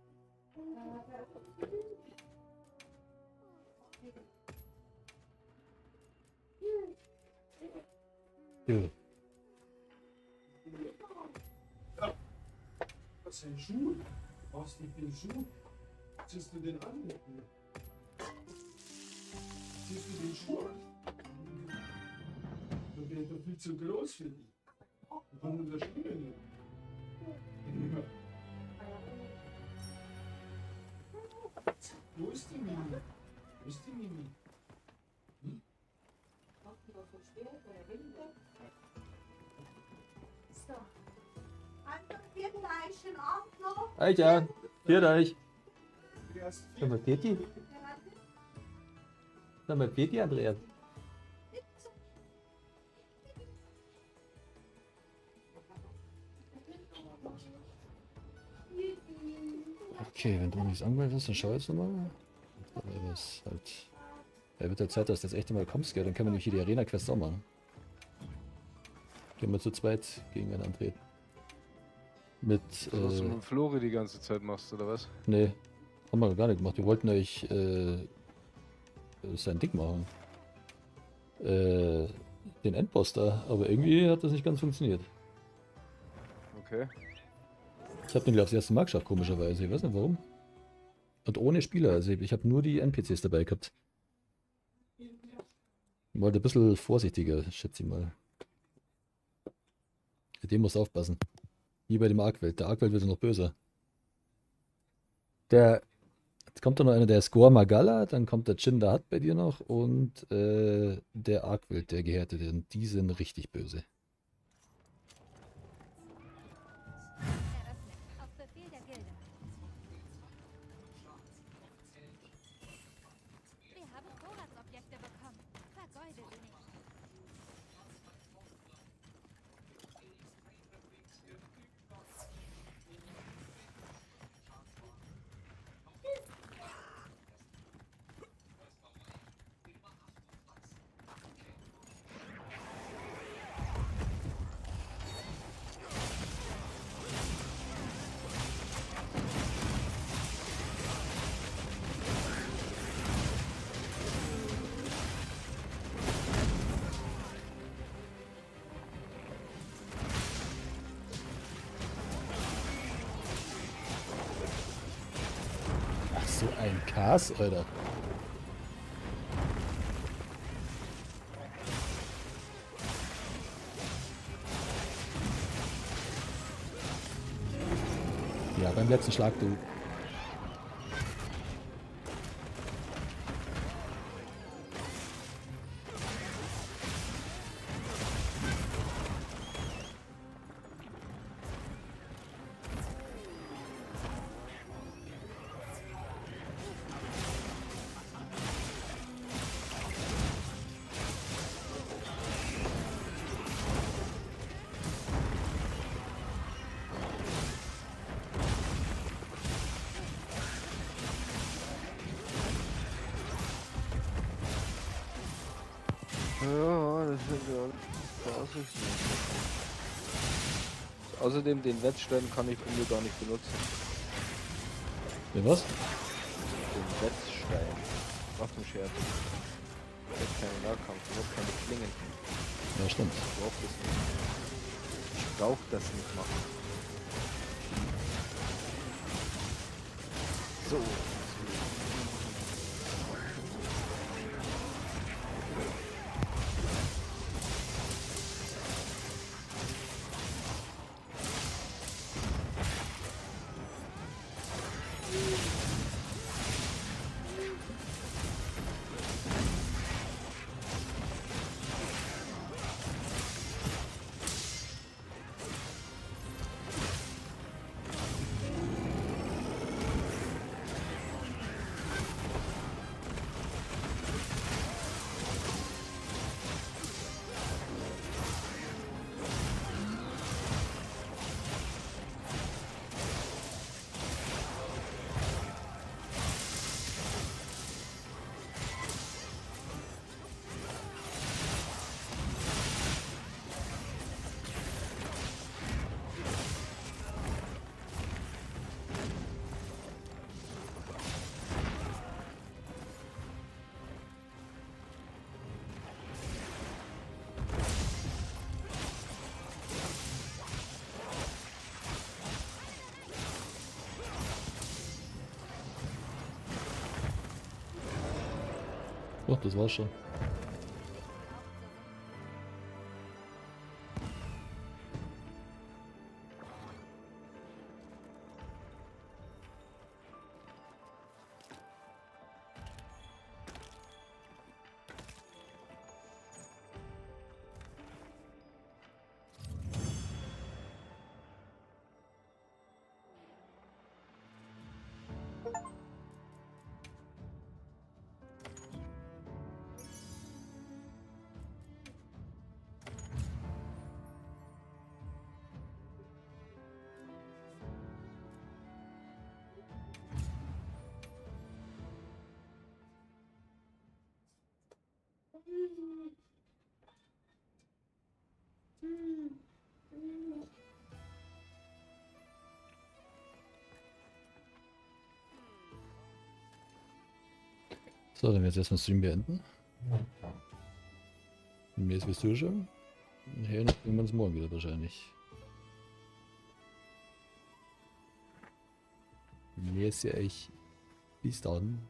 Ja. Was ist ein Schuh? Brauchst du nicht den Schuh? Ziehst du den an? Ziehst du den Schuh an? Da bin ich doch viel zu groß für dich. Ich kann in der Schule nicht. Ja. Wo ist die Mimi? Wo ist die Mimi? So. Also, vielen Dank, schönen Abend noch. Alter, viert euch. Erst Sag mal, Peti. Sag mal, Peti, Andreas. Okay, wenn du noch nichts angemeldet hast, dann schau jetzt nochmal. Aber es halt. Ja, wird halt Zeit, dass du jetzt echt mal kommst, gell? Dann können wir nämlich hier die Arena-Quest auch machen. Können wir zu zweit gegeneinander antreten. Mit, Das, was du mit Flori die ganze Zeit machst, oder was? Nee, haben wir gar nicht gemacht. Wir wollten euch sein Ding machen. Den Endboss da, aber irgendwie hat das nicht ganz funktioniert. Okay. Ich hab den, glaub ich, das erste Mal geschafft, komischerweise. Ich weiß nicht warum. Und ohne Spieler, also ich hab nur die NPCs dabei gehabt. Ich wollte ein bisschen vorsichtiger, schätze ich mal. Mit dem muss aufpassen. Wie bei dem Arkveld. Der Arkveld wird ja noch böser. Jetzt kommt da noch einer, der ist Gore Magala, dann kommt der Jin Dahaad bei dir noch und der Arkveld, der Gehärtete. Und die sind richtig böse. Eröffnet. Auf Befehl der Gilde. Wir haben Vorratsobjekte bekommen. Vergeude sie nicht. Ach, so ein Chaos, Alter. Ja, beim letzten Schlag, du. Ja, das sind ja weiß ich nicht. Außerdem den Wettstein kann ich bei mir gar nicht benutzen. Ja, was? Den Wettstein. Waffenschärfe. Ich hab keinen Nahkampf, ich hab keine Klingen. Ja, stimmt. Ich brauch das nicht. Ich brauch das nicht machen. So. Oh, das war's schon. So, dann werden wir jetzt erstmal Stream beenden. Und mir ist bis Zuschauen. Und hören wir uns morgen wieder wahrscheinlich. Mir ist ja echt. Bis dann.